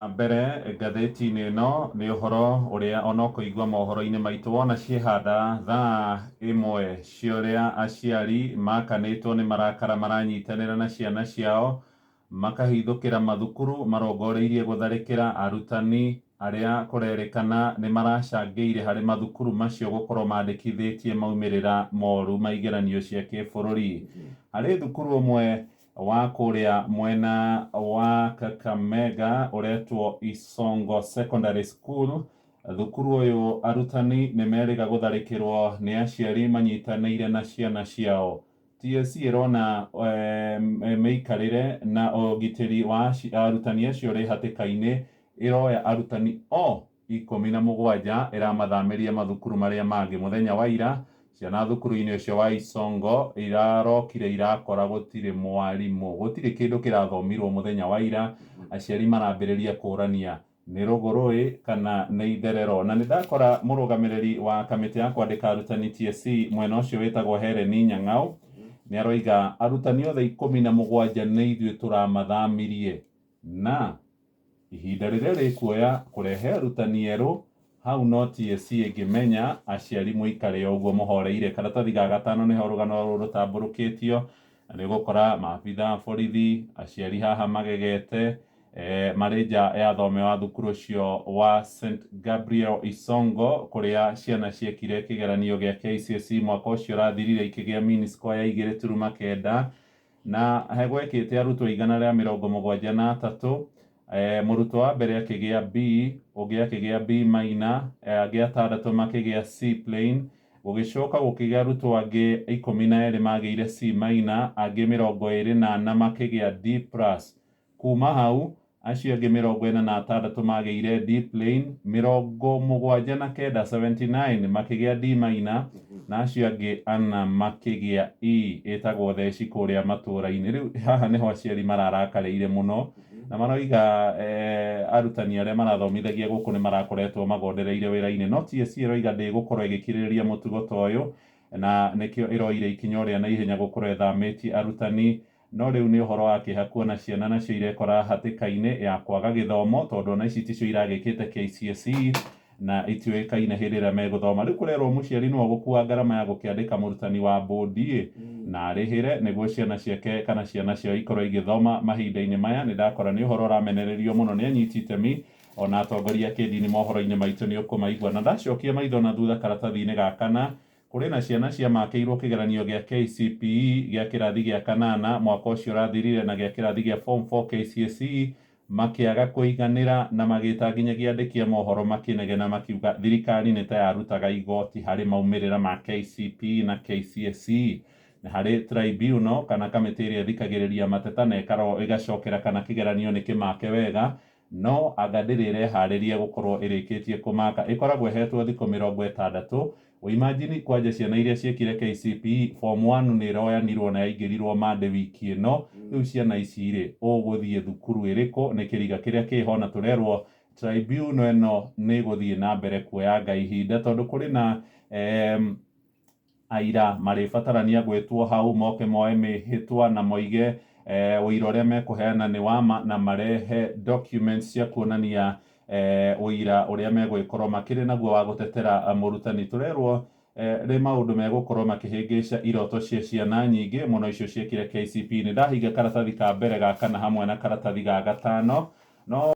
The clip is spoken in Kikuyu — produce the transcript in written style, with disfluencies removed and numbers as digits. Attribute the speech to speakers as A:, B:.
A: Mbere ngathĩti-inĩ ĩno nĩ ũhoro ũrĩa ona ũkũigua mohoro-inĩ maitũ wona ciehanda thaa 1 cia ũrĩa aciari makanĩtwo nĩ marakara maranyitanĩra na ciana ciao makahithũkĩra mathukuru marongoreirie gũtharĩkĩra arutani arĩa kũrerĩkana nĩ maracangĩire harĩ mathukuru macio gũkorwo mandĩkithĩtie maumĩrĩra moru ma igeranio cia kĩbũrũri. Harĩ thukuru ũmwe wa kũrĩa mwena wa Kakamega ũretwo Isongo Secondary School, thukuru ũyũ arutani nĩ merĩga gũtharĩkĩrwo nĩ aciari manyitanĩire na ciana ciao. TSC ĩrona mĩikarĩre na ũgitĩri wa arutani acio ũrĩ hatĩka-inĩ, ĩroya arutani o 17 ĩramathamĩria mathukuru marĩa mangĩ. Mũthenya wa ira ciana thukuru-inĩ ũcio wa Isongo irarokire irakora gũtirĩ mwarimũ, gũtirĩ kĩndũ kĩrathomirwo mũthenya wa ira. Aciari marambĩrĩria kũrania nĩ rũgũrũ kana nĩ itherero. Na nĩ ndakora mũrũgamĩrĩri wa kamĩtĩ ya kwandĩka arutani TSC mwena ũcio wĩtagwo Helen Nyang'au nĩ aroiga arutani othe 17 nĩ ithuĩ tũramathamirie, na ihinda rĩrĩa rĩkuoya kũrehe arutani erũ hau no TSC ĩngĩmenya. Aciari mũikare o ũguo mũhoreire. Karatathi ga gatano nĩho rũgano rũrũ rũtambũrũkĩtio, na nĩ ũgũkora maabitha a borithi, aciari haha magegete marĩ nja ya thome wa thukuru ũcio wa St Gabriel Isongo kũrĩa ciana ciekire kĩgeranio gĩa KCSE mwaka ũcio ũrathirire ikĩgĩa mean score ya 2.9, na hegwekĩte arutwo 173. Mũrutwo wa mbere akĩgĩa B, ũngĩ akĩgĩa B minor, angĩ atandatũ makĩgĩa C plain. Gũgĩcoka gũkĩgĩa arutwo angĩ 12 magĩire C minor, angĩ 24 makĩgĩa D plus. Kuma hau acio angĩ 46 magĩire D plain, 79 79 makĩgĩa D minor, na acio angĩ 4 makĩgĩa E ĩtagwo theci kũrĩa matũra-inĩ. Rĩu haha nĩho aciari mararakarĩire mũno na maroiga arutani arĩa marathomithagia gũkũ nĩ marakoretwo magondereire wĩra-inĩ, no TSC ĩroiga ndĩgũkorwo ĩgĩkirĩrĩria mũtugo ta ũyũ, na nĩkĩo ĩroire ikinya ũrĩa na ihenya gũkorwo ĩthamĩtie arutani. No rĩu nĩ ũhoro wa kĩeha kuona ciana nacio irekora hatĩka-inĩ ya kwaga gĩthomo, tondũ ona ici ticio iragĩkĩte KCSE na itiũĩkaine hĩndĩ ĩrĩa megũthoma. Rĩu kũrerwo mũciari nĩwe ũgũkua ngarama ya gũkĩandĩka mũrutani wa bũndi na arĩhĩre nĩguo ciana ciake kana ciana ciao ikorwo igĩthoma mahinda-inĩ maya. Nĩ ndakora nĩ ũhoro ũramenererio mũno nĩ anyiti itemi ona atongoria a kĩndini mohoro-inĩ maitũ nĩ ũkũmaigua. Na ndacokia maitho na thutha karatathi-inĩ ga kana, kũrĩ na ciana ciamakĩirwo kĩgeranio gĩa KCPE gĩa kĩrathi gĩa kanana mwaka ũcio ũrathirire na gĩa kĩrathi gĩa form 4 KCSE makĩaga kũiganĩra na magĩta nginyagia andĩki a mohoro makĩnegena makiuga thirikari nĩ ta yarutaga igoti harĩ maumĩrĩra ma KCPE na KCSE. Na harĩ tribunal kana kamĩtĩ ĩrĩa ĩthikagĩrĩria mateta na ĩgacokera kana kĩgeranio nĩ kĩmake wega, no anga ndĩrĩ ĩreharĩria gũkorwo ĩrĩkĩtie kũmaka. Ĩkoragwo ĩhetwo thikũ 60. Imagine kwanja ciana iria ciekire KCPE form 1 nĩ ĩroyanirwo na yaingĩrirwo mande wiki ĩno. Rĩu ciana ici rĩ, ũgũthiĩ thukuru ĩrĩkũ? Nĩ kĩriga kĩrĩa kĩho, na tũrerwo tribunal ĩno nĩ ĩgũthiĩ na mbere kuoyanga ihinda tondũ kũrĩ na aira marĩbatarania gwĩtwo hau moke moe mĩhĩtwa na moige ũira ũrĩa mekũheana nĩ wama na marehe documents cia kuonania ũira ũrĩa megũgĩkorwo makĩrĩ naguo wa gũtetera mũrutani. Tũrerwo rĩ maũndũ megũkorwo makĩhĩngĩca iroto cia ciana nyingĩ mũno icio ciekire KCPE. Nĩ ndahinga karatathi ka mbere ga kana hamwe na karatathi ga gatano no.